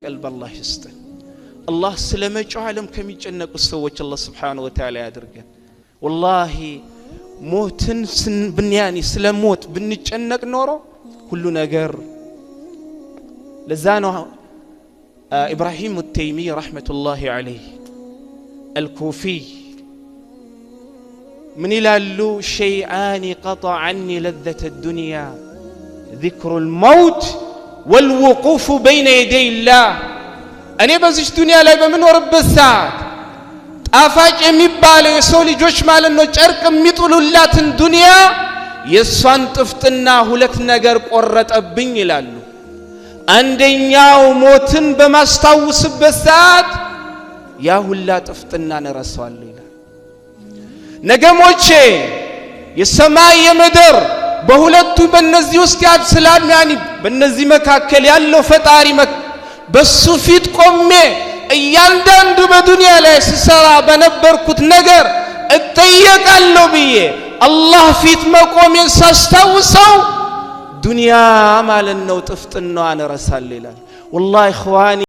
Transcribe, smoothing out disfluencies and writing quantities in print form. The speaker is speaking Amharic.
ቀልብ አላህ ይስጠን። አላህ ስለ መጪው ዓለም ከሚጨነቁት ሰዎች አላህ ስብሓነሁ ወተዓላ ያድርገን። ወላሂ ሞትን ብንያኒ ስለ ሞት ብንጨነቅ ኖሮ ሁሉ ነገር። ለዛ ነው ኢብራሂም ተይሚ ረሕመቱላሂ ዓለይህ አልኩፊይ ምን ይላሉ? ሸይአኒ ቀጠዐ ዐኒ ለዘተ ዱንያ ዚክሩ ልመውት ወልውቁፉ በይነ የደይ ላህ። እኔ በዚች ዱንያ ላይ በምኖርበት ሰዓት ጣፋጭ የሚባለው የሰው ልጆች ማለት ነው ጨርቅ የሚጥሉላትን ዱንያ የእሷን ጥፍጥና ሁለት ነገር ቆረጠብኝ ይላሉ። አንደኛው ሞትን በማስታውስበት ሰዓት ያ ሁላ ጥፍጥናን እረሳዋለሁ ይላል። ነገ ሞቼ የሰማይ የምድር በሁለቱ በእነዚህ ውስጥ ስላሉ ያኒ በእነዚህ መካከል ያለው ፈጣሪ በሱ ፊት ቆሜ እያንዳንዱ በዱንያ ላይ ስሰራ በነበርኩት ነገር እጠየቃለሁ ብዬ አላህ ፊት መቆሜን ሳስታውሰው ዱንያ ማለት ነው ጥፍጥናዋን እረሳለሁ ይላል። ወላሂ ኢኽዋኒ።